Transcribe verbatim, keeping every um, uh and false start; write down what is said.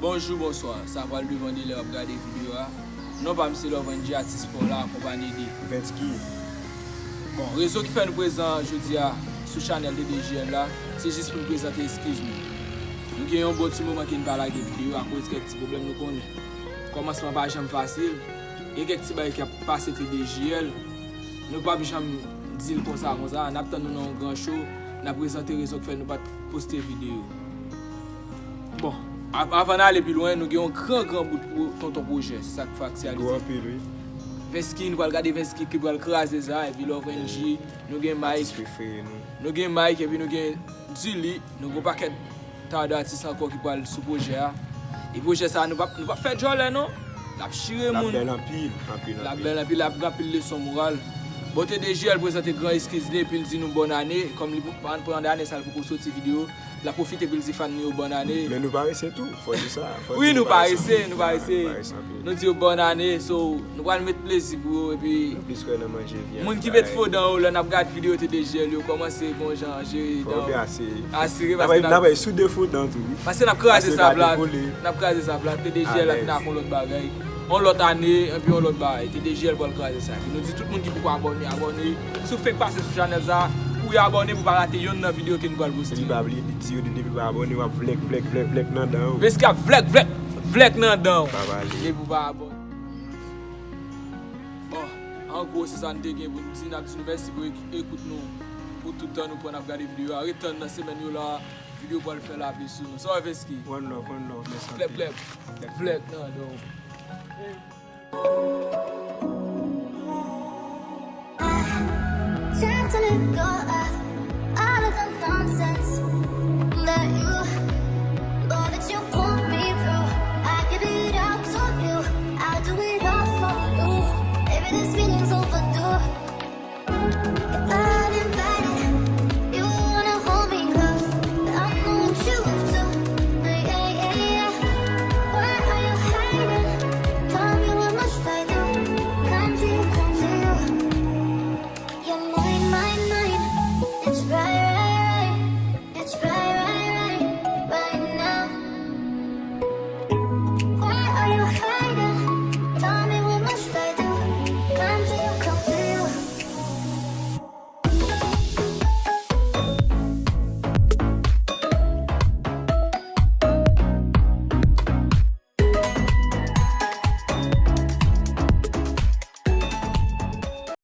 Bonjou, bonswa. Sa pral devan de lè w ap gade videyo a. Non pa m se Love N G, atis pa w la, akonpanye de Vensky. Bon, rezon ki fè nou prezan jodi a sou chanèl T D J L la, se jis pou n prezante eskiz nou. Nou gen yon bon ti moman ke n pa lage videyo akoz kèk ti pwoblèm nou konnen. Kòmansman pa janm fasil. Gen kèk ti bagay k ap pase T D J L. Nou p ap janm di l konsa, konsa. N ap tann nou nan yon gran show. N ap prezante rezon k fè nou pa t poste videyo. Bon, av-, avan n ale pi lwen, nou gen yon gran, gran bout pou tonton pwojè. Se sa k fè aktyalite. Gwo anpil, wi. Vensky, nou pral gade Vensky ki pral kraze sa, epi Love N G, nou gen Mike. Atis prefere nou. Nou gen Mike, epi nou gen Dilly. Nou gen yon pakèt ta de atis ankò ki pral sou pwojè a. E pwojè sa, nou p ap, nou p ap fè djòlè, non. L ap chire moun. L ap bèl anpil, anpil, anpil. L ap bèl anpil, l ap gen anpil leson moral. Bon, T D J L prezante gran eskiz li, epi l di nou bòn ane. Kòm li pou, pandan ane sa, l poko soti videyo. L ap pwofite pou l di fan li yo bòn ane. Men nou parese tou, fò di sa. Wi, nou parese, nou parese. Nou di yo bòn ane, so, nou pral met plezi pou yo, epi moun ki met fo dan yo, lè n ap gad videyo T D J L yo, kòmanse gon jan jere dan yo. Asire, paske n ap sou defo dan tou, wi. Paske n ap kraze sa plat. N ap kraze sa plat. T D J L ap vin ak yon lòt bagay. Yon lòt ane, epi yon lòt bagay. T D J L pral kraze sa. Epi nou di tout moun ki poko abòne, abòne. Si w fenk pase sou chanèl sa, kouri abòne pou w pa rate yonn nan videyo ke nou pral poste. Epi pa bliye di yo depi w pa abòne, w ap vlèk, vlèk, vlèk, vlèk nan dan yo. Vensky ap vlèk, vlèk, vlèk nan dan yo. Pa pale. Depi w pa abòne. Bon, an gwo, se sa n te gen pou n di. N ap di nou mèsi pou ek-, ekout nou, pou tout tan nou pran n ap gade videyo a. Ret tann nan semèn yo la, videyo pral fè lape sou nou. Sa w, Vensky? One love, one love, mèsi anpil. Vlèk, vlèk, vlèk nan dan yo. Time to let go of all of the nonsense.